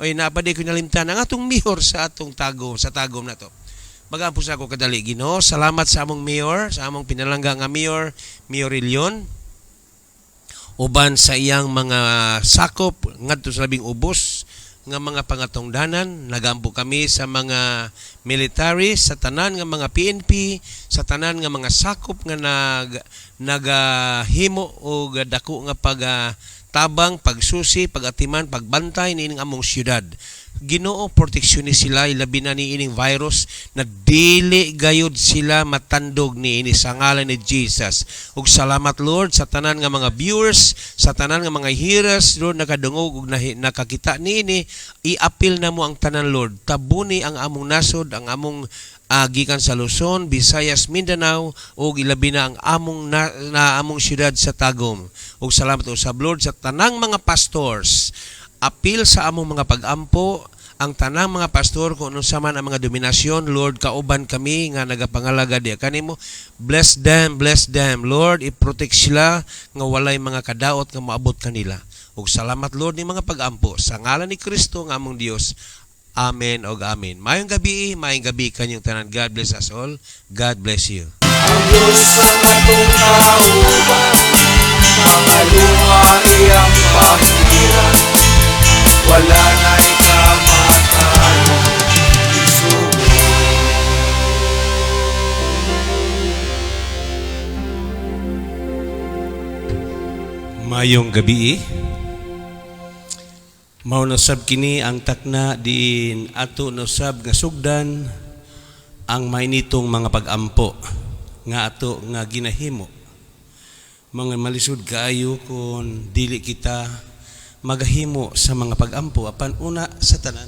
Oy, naa pa ko nalimtan ang atong mayor sa atong Tagum, sa Tagum na to. Magampo sa ako kadali. Ginoo, salamat sa among mayor, sa among pinalangga nga mayor, Mayor Rilyon, uban sa iyang mga sakop ngadto sa labing ubos nga mga pangatongdanan. Nagampo kami sa mga military, sa tanan nga mga PNP, sa tanan nga mga sakop nga nagahimo og dako nga pag tabang, pagsusi, pagatiman, pagbantay niining among syudad. Ginoo, proteksyon ni sila, ilabi na niining virus na dili gayud sila matandog niini sa ngalan ni Jesus. Ug salamat, Lord, sa tanan nga mga viewers, sa tanan nga mga hearers, Lord, nakadungog ug nakakita niini. Iapil na mo ang tanan, Lord. Tabuni ang among nasod, ang among gikan sa Luzon, Visayas, Mindanao ug ilabi na ang among na among syudad sa Tagum. Ug salamat usab, Lord, sa tanang mga pastors. Apil sa among mga pagampo ang tanang mga pastor kung unsa man ang mga dominasyon. Lord, kauban kami nga nagapangalaga diha kanimo. Bless them, bless them, Lord. I-protect sila nga walay mga kadaot nga moabot kanila. Ug salamat, Lord, ni mga pagampo sa ngalan ni Kristo nga among Dios. Amen og amen. Maayong gabi, maayong gabi kanyong tanan. God bless us all. God bless you. Ang Diyos ang atong kauban, mga luha iyang pahiran, wala na'y kamatayon isugo. Mayong gabi. Mao na sab kini ang takna diin ato na sab nga sugdan ang mainitong mga pag-ampo nga ato nga ginahimo. Mga malisod kaayo kung dili kita magahimo sa mga pag-ampo, apan una sa tanan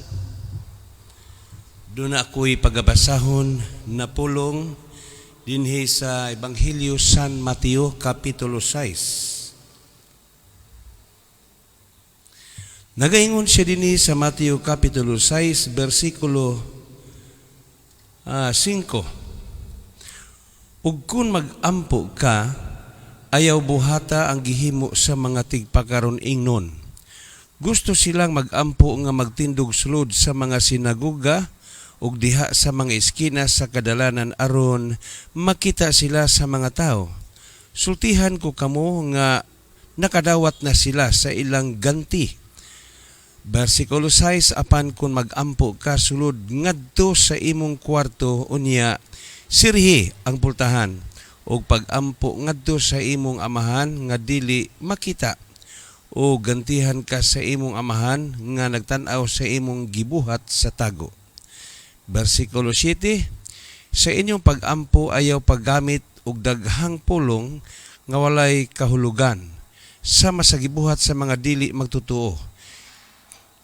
duna ako'y pagabasahon na pulong dinhi sa Ebanghelyo San Mateo Kapitulo 6. Nagaingon siya dinhi sa Mateo Kapitulo 6, versikulo 5. Ug kung mag-ampo ka, ayaw buhata ang gihimo sa mga tigpakaron ingnon. Gusto silang mag-ampo nga magtindog sulod sa mga sinagoga ug diha sa mga eskina sa kadalanan aron makita sila sa mga tao. Sultihan ko kamo nga nakadawat na sila sa ilang ganti. Versikulo 6, apan kung mag-ampo ka, sulod ngadto sa imong kwarto, unya sirhi ang pultahan ug pag-ampo ngadto sa imong amahan nga dili makita, o gantihan ka sa imong amahan nga nagtan-aw sa imong gibuhat sa tago. Versikulo 7, sa inyong pag-ampo ayaw paggamit og daghang pulong nga walay kahulugan sama sa gibuhat sa mga dili magtotoo.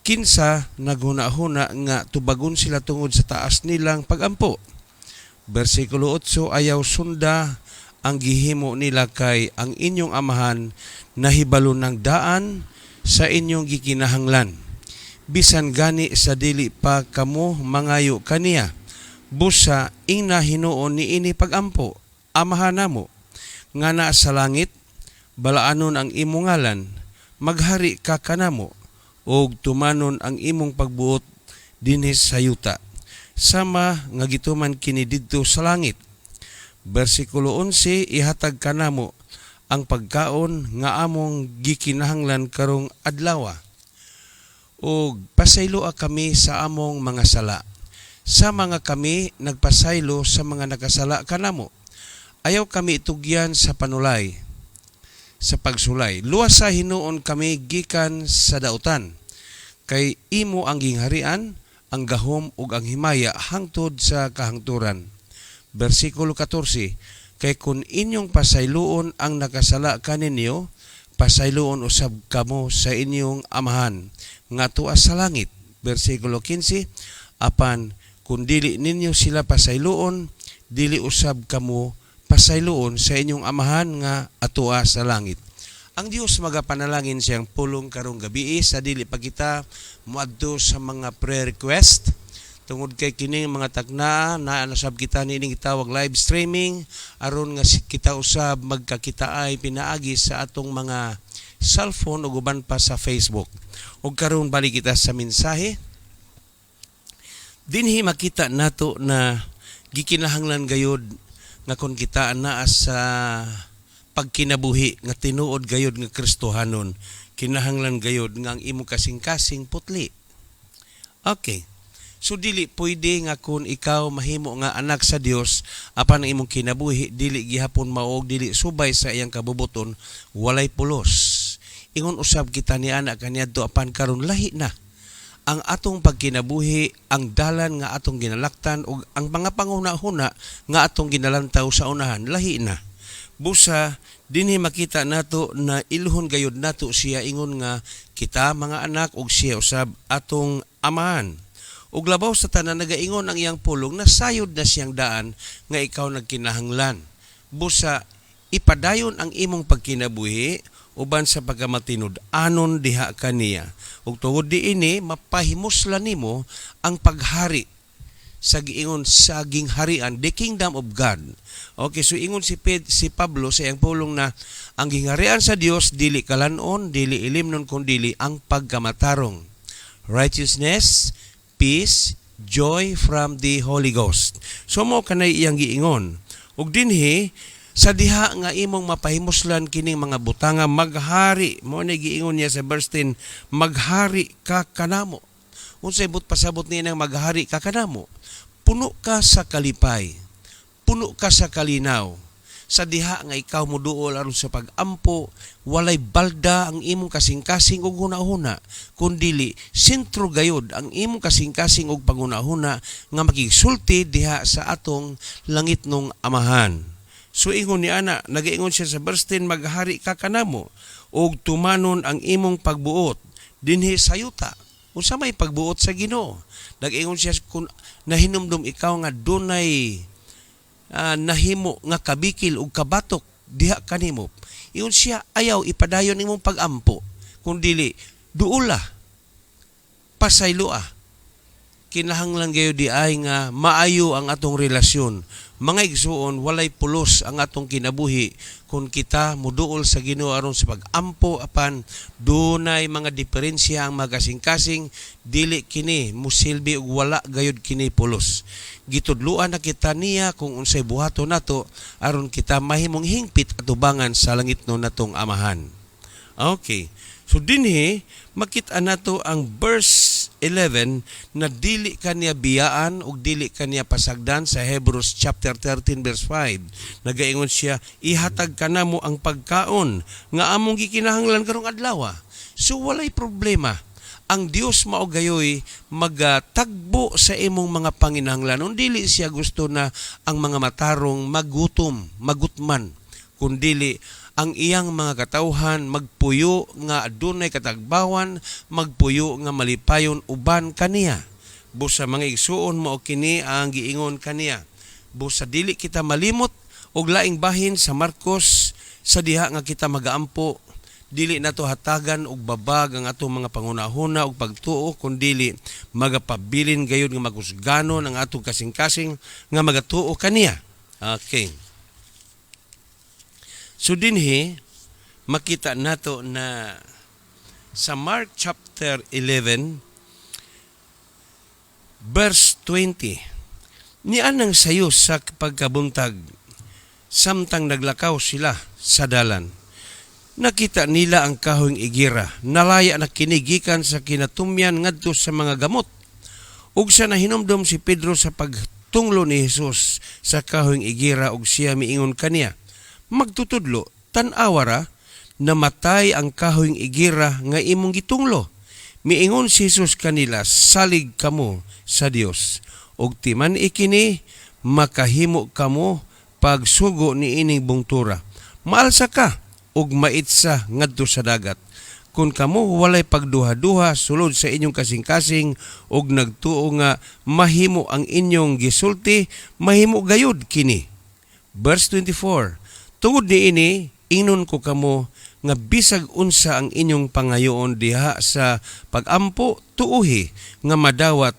Kinsa naghuna-huna nga tubagon sila tungod sa taas nilang pagampo. Versikulo 8, ayaw sunda ang gihimo nila kay ang inyong amahan nahibalo ng daan sa inyong gikinahanglan, bisan gani sa dili pa kamo mangayo kaniya. Busa ingna hinuon niini pagampo: Amahan namo nga naa sa langit, balaanon ang imong ngalan, maghari ka kanamo, ug tumanon ang imong pagbuot dinhi sa yuta sama nga gituman kini didto sa langit. Versikulo 11, ihatag kanamo ang pagkaon nga among gikinahanglan karong adlaw. Ug pasayloa kami sa among mga sala, sa mga kami nagpasaylo sa mga nakasala kanamo. Ayaw kami itugyan sa panulay, sa pagsulay. Luwasa hinuon kami gikan sa dautan. Kay imo ang gingharian, ang gahom ug ang himaya hangtod sa kahangturan. Versikulo 14, kay kung inyong pasayloon ang nakasala kaninyo, pasayloon usab kamo sa inyong amahan nga tuwa sa langit. Versikulo 15, apan kung dili ninyo sila pasayloon, dili usab kamo pasayloon sa inyong amahan nga atua sa langit. Ang Dios magapanalangin siyang pulong karong gabi sa dili pa kita moadto sa mga prayer request, tungod kay kining mga takna na nasab kita niining gitawag live streaming aron nga kita usab magkakitaay pinaagi sa atong mga cellphone ug uban pa sa Facebook. Ug karon, balik kita sa mensahe. Dinhi makita nato na gikinahanglan gayud nga kon kita anaa sa pagkinabuhi nga tinuod gayud nga Kristohanon, kinahanglan gayud nga ang imong kasing-kasing putli. Okay. So dili pwede nga kung ikaw mahimo nga anak sa Dios apan ang imong kinabuhi dili gihapon mao, dili subay sa iyang kabubuton, walay pulos. Ingon usab kita ni ana kaniadto, apan karon lahi na ang atong pagkinabuhi, ang dalan nga atong ginalaktan ug ang mga panghuna-huna nga atong ginalantaw sa unahan, lahi na. Busa dinhi makita nato na ilhon gayud nato siya ingon nga kita mga anak ug siya usab atong amahan. Ug labaw sa tanan, nagaingon ang iyang pulong na sayod na siyang daan nga ikaw nagkinahanglan. Busa ipadayon ang imong pagkinabuhi uban sa pagkamatinud-anon diha kaniya. Ug tungod diini, mapahimuslan nimo ang paghari sa giingon sa gingharian, the kingdom of God. Okay, so ingon si Pablo sa iyang pulong na ang gingharian sa Dios dili kalanon, dili ilimnon, kun dili ang pagkamatarong. Righteousness, peace, joy from the Holy Ghost. So mo kanay iyang giingon. Ug dinhi sa diha nga imong mapahimuslan kining mga butanga, maghari mo ni giingon niya sa verse 10, "Maghari ka kanamo." Unsay but pasabot niya nang maghari ka kanamo? Puno ka sa kalipay, puno ka sa kalinaw. Sa diha nga ikaw moduol aron sa pag-ampo, walay balda ang imong kasing-kasing ug hunahuna, kundili sentro gayud ang imong kasing-kasing ug panghunahuna nga makigsulti diha sa atong langitnong Amahan. So ingon ni ana, nagaingon siya sa verse 10, "Maghari ka kanamo ug tumanon ang imong pagbuot dinhi sa yuta." Unsa may pagbuot sa Ginoo? Nag-ingon siya, kung nahinumdum ikaw nga dunay nahimo nga kabikil ug kabatok diha kanimo. Ingon siya, ayaw ipadayon imong pagampo, kun dili duula, pasayloa. Kinahanglan gayo di ay nga maayo ang atong relasyon. Mga igsuon, walay pulos ang atong kinabuhi kung kita muduol sa Ginoo aron sa pag-ampo apan dunay mga diferensya ang magasing-kasing, dili kini musilbi ug wala gayud kini pulos. Gitudluan na kita niya kung unsay buhaton nato aron kita mahimong hingpit atubangan sa langitnon natong Amahan. Okay. So dinhi makita nato ang verse 11 na dili kaniya biyaan ug dili kaniya pasagdan sa Hebrews chapter 13 verse 5. Nagaingon siya, "Ihatag kanamo ang pagkaon nga among gikinahanglan karong adlaw." So walay problema. Ang Dios mao gayoy magatagbo sa imong mga panginahanglan. Dili siya gusto na ang mga matarong magutom, magutman, kundili ang iyang mga katawhan magpuyo nga adunay katagbawan, magpuyo nga malipayon uban kaniya. Busa, mga igsuon, mao kini ang giingon kaniya. Busa dili kita malimot og laing bahin sa Marcos, sa diha nga kita magaampo, dili nato hatagan og babag ang atong mga pangunahuna og pagtuo, kundili magapabilin gayud nga maghusganon ang atong kasing-kasing nga magatuo kaniya. Okay. So dinhi makita nato na sa Mark chapter 11 verse 20, nianang sayo sa pagkabuntag, samtang naglakaw sila sa dalan, nakita nila ang kahoyng igira nalaya na kini gikan sa kinatumyan ngadto sa mga gamot. Ug sa nahinumdom si Pedro sa pagtunglo ni Jesus sa kahoyng igira ug siya miingon kaniya, "Magtutudlo, tan-awa ra, namatay ang kahoyng igira nga imong gitunglo." Miingon si Jesus kanila, "Salig kamo sa Dios. Ug timan-i kini, makahimo kamo pagsugo niining bungtura, 'Maalsa ka ug maitsa ngadto sa dagat.' Kung kamo walay pagduha-duha sulod sa inyong kasing-kasing ug nagtuo nga mahimo ang inyong gisulti, mahimo gayud kini." Verse 24, "Tungod niini, ingnon ko kamo nga bisag unsa ang inyong pangayoon diha sa pagampo, tuuhi nga madawat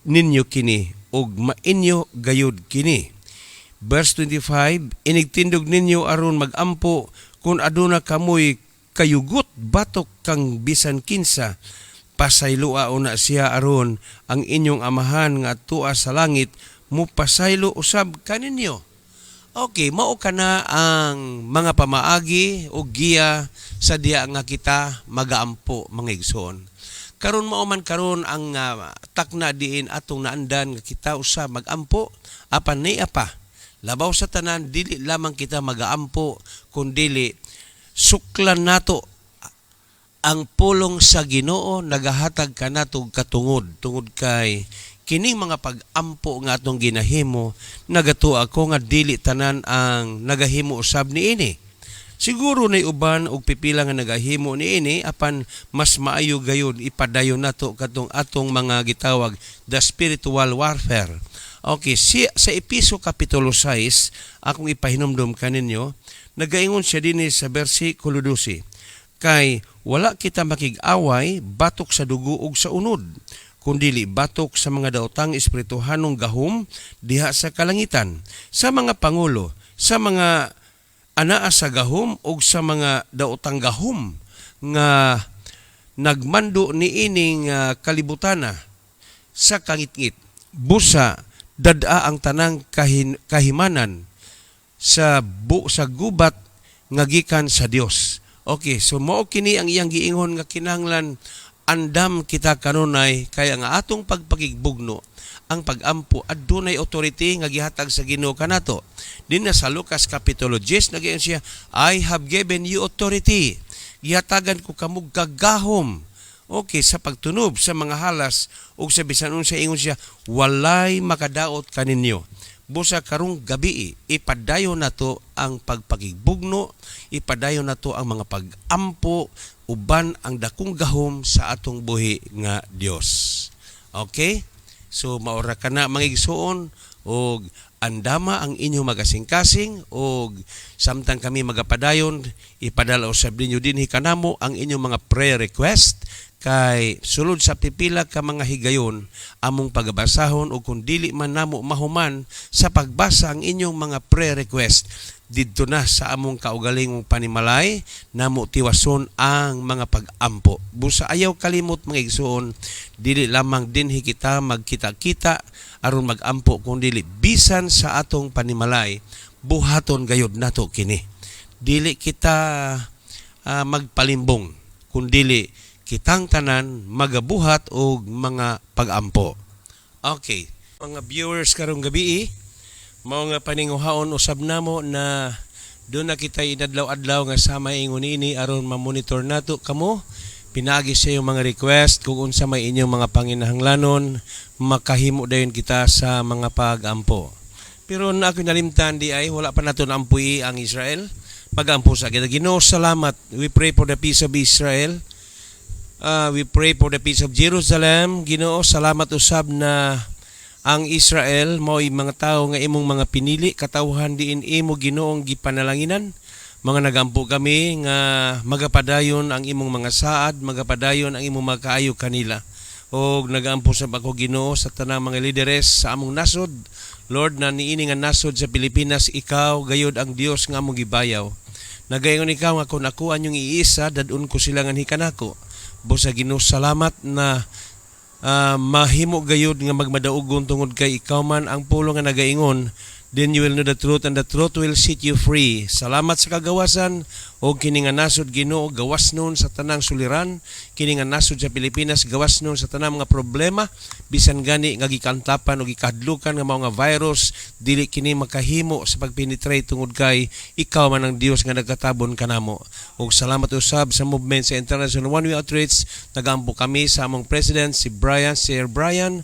ninyo kini ug mainyo gayud kini." Verse 25, "Inigtindog ninyo aron magampo, kung aduna kamoy kayugot batok kang bisan kinsa, pasayloa una siya aron ang inyong Amahan nga atua sa langit mupasaylo usab kaninyo. Okay, mao kana ang mga pamaagi o giya sa diha nga kita magaampo, mga igsoon. Karon mao man karon ang takna diin atong naandan nga kita usab magampo, apan niya pa. Labaw sa tanan, dili lamang kita magaampo kundili suklan nato ang pulong sa Ginoo nagahatag kanato katungod, tungod kay kining mga pag-ampo nga atong ginahimo, nagatuo ako nga dili tanan ang nagahimo usab niini. Siguro nay uban og pipila nga nagahimo niini, apan mas maayo gayud ipadayon nato katong atong mga gitawag the spiritual warfare. Okay, sa Epeso kapitulo 6, akong ipahinumdom kaninyo, nagaingon siya dinhi sa bersikulo 12, "Kay wala kita makig-away batok sa dugo ug sa unod, kundili batok sa mga daotang espirituhanong gahom diha sa kalangitan, sa mga pangulo, sa mga anaa sa gahom ug sa mga daotang gahom nga nagmando niining kalibutana sa kangitngit. Busa dad-a ang tanang kahimanan sa gubat nga gikan sa Dios." Okay, so mao kini ang iyang giingon nga kinahanglan andam kita kanunay, kaya nga atong pagpakigbugno, ang pagampo, adunay authority nga gihatag sa Ginoo kanato. Dinhi sa Lucas kapitulo 10, nagaingon siya, "I have given you authority." Gihatagan ko kamo gagahom. Okay, sa pagtunob sa mga halas ug sa bisan unsa, ingon siya, walay makadaot kaninyo. Busa karong gabi, ipadayon nato ang pagpakigbugno, ipadayon nato ang mga pag-ampo uban ang dakong gahom sa atong buhi nga Dios. Okay? So maura kana, mga igsuon, og andama ang inyong magasing-kasing, og samtang kami magapadayon, ipadala usab ninyo dinhi kanamo ang inyong mga prayer request, kay sulod sa pipila ka mga higayon among pagabasahon, og kung dili man namo mahuman sa pagbasa ang inyong mga prayer request didto na sa among kaugalingong panimalay, namo tiwason ang mga pag-ampo. Busa ayaw kalimot, mga igsuon, dili lamang dinhi kita magkita-kita aron mag-ampo, kundi bisan sa atong panimalay buhaton gayud nato kini. Dili kita magpalimbong, kundili kitang tanan magabuhat og mga pag-ampo. Okay, mga viewers, karong gabi, mao nga paninguhaon usab namo na duna kita inadlaw-adlaw nga sama ingon ini aron ma-monitor nato kamo pinaagi sa iyong mga request kung unsa may inyong mga panginahanglanon, makahimo dayon kita sa mga pag-ampo. Pero na ako nalimtan di ay wala pa nato naampuy ang Israel. Pagampo sa kita. Ginoo, salamat. We pray for the peace of Israel. We pray for the peace of Jerusalem. Ginoo, salamat usab na ang Israel mao'y mga tao nga imong mga pinili, katawhan diin imo, Ginoong, gipanalanginan. Mga nagampo kami nga magapadayon ang imong mga saad, magapadayon ang imong mga kaayo kanila. Og nagampo sab ako, Ginoo, sa tanang mga lideres sa among nasod. Lord, na niini nga nasod sa Pilipinas, ikaw gayod ang Dios nga among gibayaw. Nagaingon ikaw nga kung ako anyong iisa, dad-on ko sila nganhi kanako. Busa, Ginoo, salamat na mahimo gayud nga magmadaugon tungod kay ikaw man ang pulong nga nagaingon, "Then you will know the truth and the truth will set you free." Salamat sa kagawasan og kini nga nasod, Ginoo, gawas nun sa tanang suliran. Kini nga nasod sa Pilipinas, gawas nun sa tanang mga problema, bisan gani nga gikantapan o gikahadlukan nga mao nga virus, dili kini makahimo sa pagpenetrate tungod kay ikaw man ang Dios nga nagkatabon kanamo. Og salamat usab sa movement sa International One Way Outreach. Nagampo kami sa among president, si Brian, Sir Brian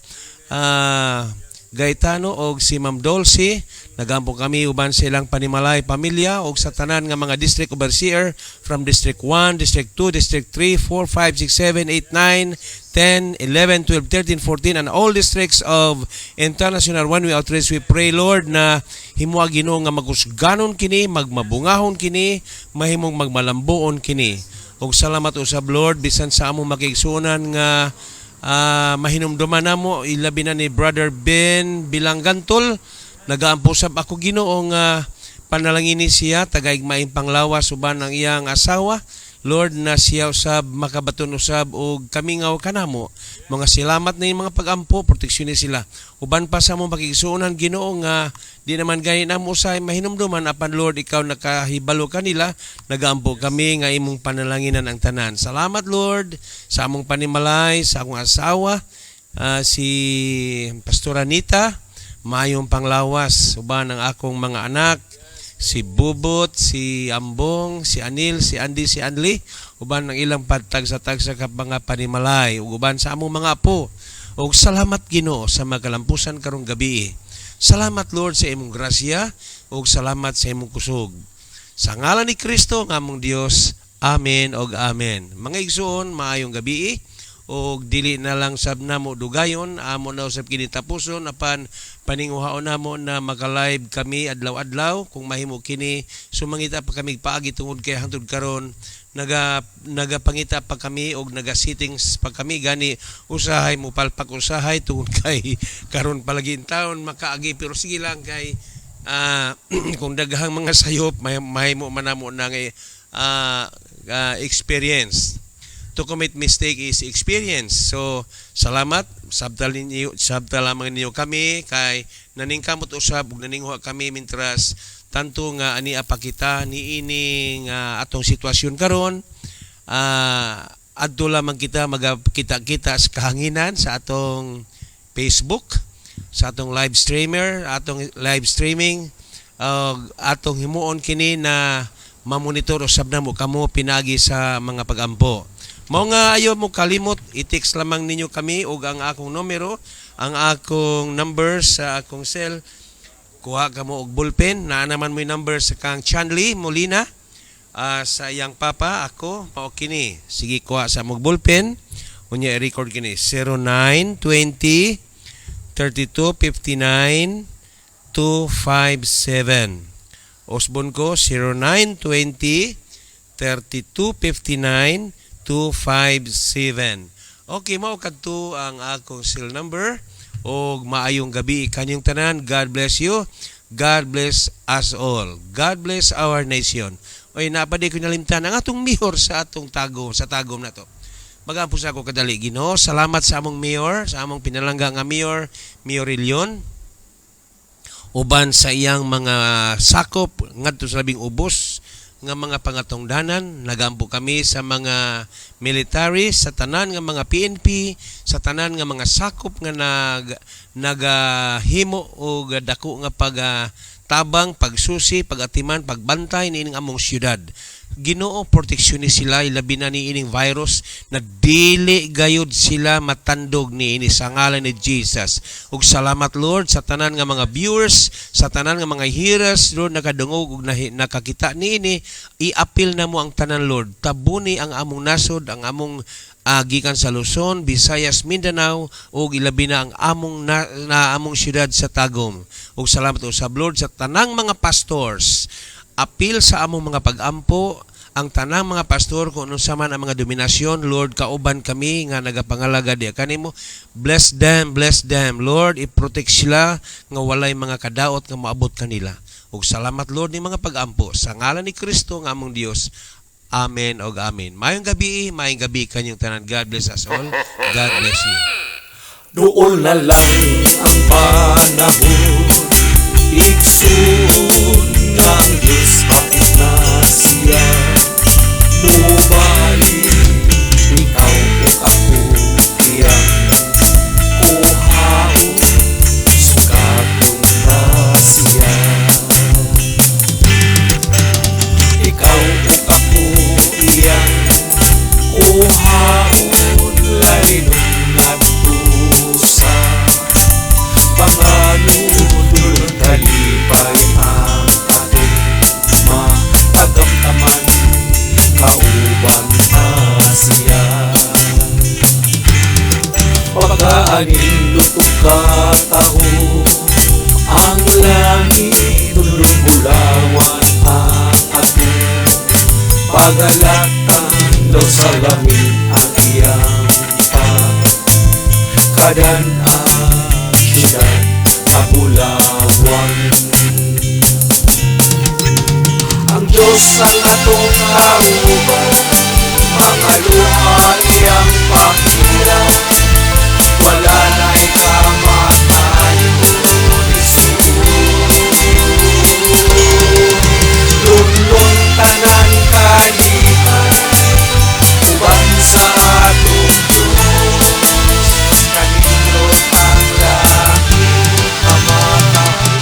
Gaetano og si Ma'am Dolce. Nagampo kami uban sa ilang panimalay, pamilya, og sa tanan nga mga district overseer from District 1, District 2, District 3, 4, 5, 6, 7, 8, 9, 10, 11, 12, 13, 14 and all districts of International One Way Outreach. We pray, Lord, na himoa, Ginoo, nga magusganon kini, magmabungahon kini, mahimong magmalambuon kini. Og salamat usab, Lord, bisan sa among makigsuonan nga mahinumduman namo, ilabi na ni Brother Ben Bilanggantol. Nagaampo sab ako, Ginoo, nga panalangini siya, tagaigmaing panglawas uban ang iyang asawa. Lord, na siya usab makabaton usab og kamingaw kanamo. Mga salamat na yung mga pagampo, proteksyon ni sila. Uban pa sa among pakigsuonan, Ginoo, nga di naman gani namo usahay mahinumduman, apan Lord, ikaw nakahibalo kanila. Nagaampo kami nga imong panalanginan ang tanan. Salamat, Lord, sa among panimalay, sa akong asawa, si Pastor Anita, mayong panglawas, uban ang akong mga anak, si Bubot, si Ambong, si Anil, si Andy, si Anli, uban ang ilang pagtagsa-tagsa ka mga panimalay, ug uban sa among mga apo. Ug salamat, Ginoo, sa magalampusan karong gabi. Salamat, Lord, sa imong grasya ug salamat sa imong kusog. Sa ngalan ni Kristo nga among Dios. Amen og amen. Mga igsuon, maayong gabi og dili na lang sab namo dugayon, amo na usab kini tapuson, apan paninguhaon namo na maka-live kami adlaw-adlaw kung mahimo kini. Sumangita pa kami paagi tungod kay hangtod karon nagapangita pa kami og naga-sittings pa kami, gani usahay mo palpak usahay tungod kay karon palagi taon makaagi, pero sige lang kay kung daghang mga sayop may mahimo man namo nang experience. To commit mistake is experience. So, salamat. Sabtal ninyo, sabtal lamang ninyo kami kay naningkamot usab ug naninghuha kami mintras tanto nga ani pa kita niini nga atong sitwasyon karon. Adto lamang kita magakita-kita sa kahanginan sa atong Facebook, sa atong live streamer, atong live streaming, atong himuon kini na mamonitor usab namo kamo pinagi sa mga pagampo. Mao nga ayaw mo kalimot, i-text lamang ninyo kami og ang akong numero, ang akong number sa akong cell. Kuha ka mo og ballpen, naa naman mo yung number sa kang Chanley Molina, sa iyang papa, ako, mao kini. Sige, kuha sa mog ballpen. Unya i-record kini 0920 32 59 257. Usbon ko, 0920 32 59 257. Okay, mao kadto ang akong cell number og maayong gabi kanyong tanan. God bless you. God bless us all. God bless our nation. Oy, napadi ko nalimtan ang atong mayor sa atong Tagum, sa Tagum na to. Magampo sa ako kadali. Ginoo, salamat sa among mayor, sa among pinalangga nga mayor, Mayor Rilyon, uban sa iyang mga sakop ngadto sa labing ubos nga mga pangatongdanan. Nagampo kami sa mga military, sa tanan nga mga PNP, sa tanan nga mga sakop nga nagahimo og dako nga pag tabang, pagsusi, pagatiman, pagbantay niining among syudad. Ginoo, proteksyon ni sila, ilabi na niining virus na dili gayud sila matandog niini sa ngalan ni Jesus. Ug salamat, Lord, sa tanan nga mga viewers, sa tanan nga mga hearers, Lord, nakadungog ug nakakita niini, iapil na mo ang tanan, Lord. Tabuni ang among nasod, ang among gikan sa Luzon, Visayas, Mindanao ug ilabi na ang among na among syudad sa Tagum. Ug salamat usab, Lord, sa tanang mga pastors. Apil sa among mga pagampo ang tanang mga pastor kung unsa man ang mga dominasyon, Lord, kauban kami nga nagapangalaga diya kanimo. Bless them, bless them, Lord, i-protect sila nga walay mga kadaot nga moabot kanila. Ug salamat, Lord, ni mga pagampo sa ngalan ni Kristo nga among Dios. Amen og amen. Maayong gabi, maayong gabi kanyong tanan. God bless us all. God bless you. Doon na lang ang panahon, igsoon, nga ang Diyos hapit na siya mubalik, ikaw ug ako iyang kuhaon, sukaton ta siya. Ikaw ug ako iyang kuhaon, laynon ngadto sa panganod, kalipay ang atong matagamtaman, kauban ta siya. Pagkaanindot ug kataho ang langit, bulawan ang atong pagalatan, daw sa langit ang iyang pagkadan-an, syudad kabulawan. Ang Diyos ang atong kauban. Mga luha iyang pahiran. Wala na'y kamatayon, igsoon. Lunlon tanan kalipay uban sa atong Diyos. Kanindot ang langit nga matahom.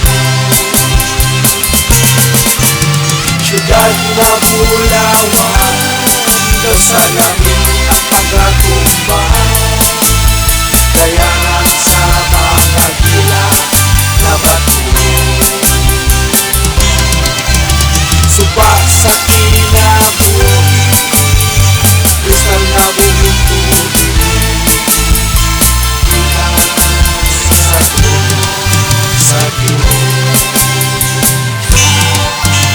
Siyudad nga bulawan, daw sa langit ang pagatumba. Dayangan sa mga gila na bato. Suba sa kinabuhi, kristal na buhing tubig. Gikan sa trono sa Ginoo.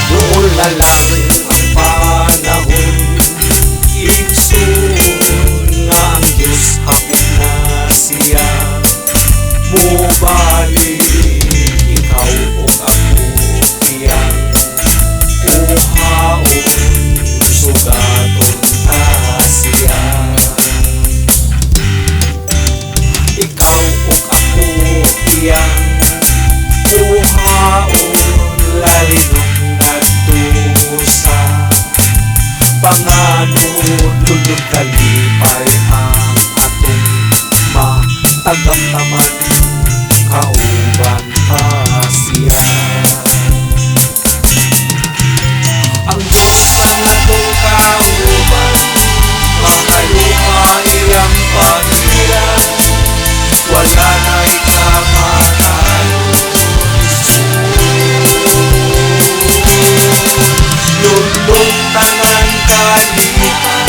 Doon na lang ang panahon, igsoon, nga ang Diyos hapit na siya. Mubalik ikaw ug ako iyang kuhaon, sugaton ta siya. Ikaw ug ako iyang kuhaon, lalinon ngadto sa panganod. Dulog kalipay ang atong matagamtaman kauban pa siya. Ang Diyos ang atong kauban, mga luha iyang pahiran. Wala na'y kamatayon, igsoon. Lunlun tanan kalipay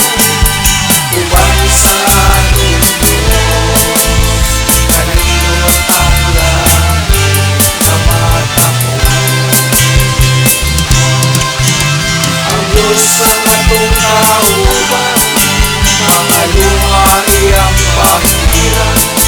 uban sa atong Diyos. Kanindot ang langit nga matahom. Ang Diyos ang atong kauban, mga luha iyang pahiran.